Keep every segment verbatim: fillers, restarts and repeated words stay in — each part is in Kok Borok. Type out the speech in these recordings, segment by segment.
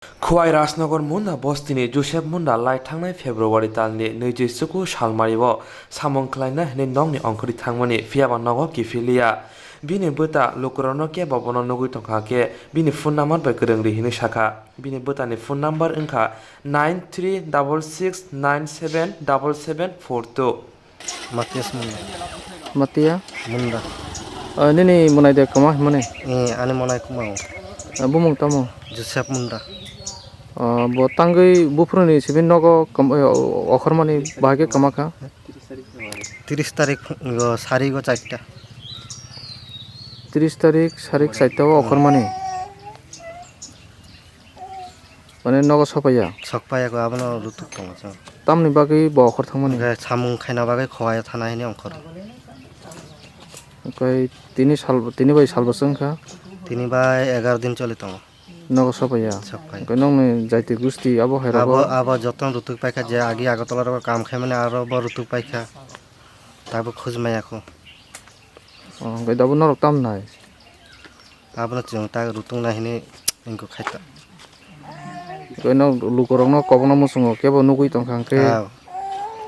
Khowai Rajnagar Munda bostini Joseph Munda lai thangnai February talni nwichi suku salmario samung khlaina hinwi nokni ongkhorwi thangmani, phiyaba nogo kiphilya. Bini bwta lukurokno kebo bono nugwi tongkha khe bini phone number bai kwrwngri hinwi sakha. Bini bwtani phone number wngkha nine three double six nine seven double seven four two. Matias Munda. Matia? Munda. Ah, nini monai de kama himani? Eh, ani monai kuma o. Ah, bumung tamo? Joseph Munda. Ah, bo tangwi buphuruni sibin nogo kam-, eh, okhormani bahai khe kama kha? Tiris tarik, go, sari go charta. Tiris tarik, sarik charta o okhormani? Mane nogo sopaiya? Sokpaiya ko, abono rutuk tongo chwng. Tamni bagwi bo okhor thangmani? Hwnkhe samung khaina bagwi Khowai thana hini ongkhor. Hwnkhe tini sal, tini bai sal bwswk wngkha? Tini bai egar din choli tongo. Nogo sopaiya? Sokpaiya. Hwnkhe nokni jaiti gusti abo hai rogo? Abo, abo jotono rutuk paikha, je agi Agartala rogo kam khaimani aro bo rutuk paikha. Tabuk khoj maya kho. Oh, hwnkhe abo norok tam nai? Abono chwng ta rutung nai hini wngkha khaita. Hwnkhe no lukurokno kobokno muchungo kebo nugwi tongkha hwnkhe. Ah.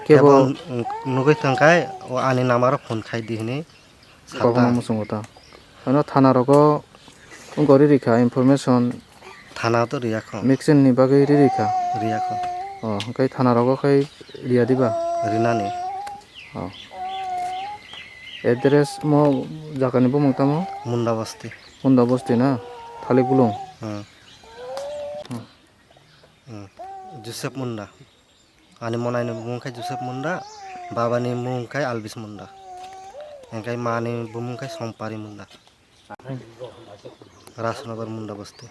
Kebo kebo n-, nugwi tongkha, o ani number o phone khai di hini. Kobokno muchungo ta. Ano thana rogo wngkha riri kha information. Thana to riya kho. Mixing ni bagwi riri kha. Riya kho. Oh, hwnkhe thana rogo khai riya diba? Rinani. Oh. Address mo jaga ni bumung tamo? Munda Basti. Munda Basti na? Thalik Bulung? Hmm. Hmm. Hmm. Joseph Munda. Ani monai ni bumung khai Joseph Munda, baba ni bumung khai Alvis Munda. Hwnkhe ma ni bumung khai Sompari Munda. Rajnagar Munda Basti.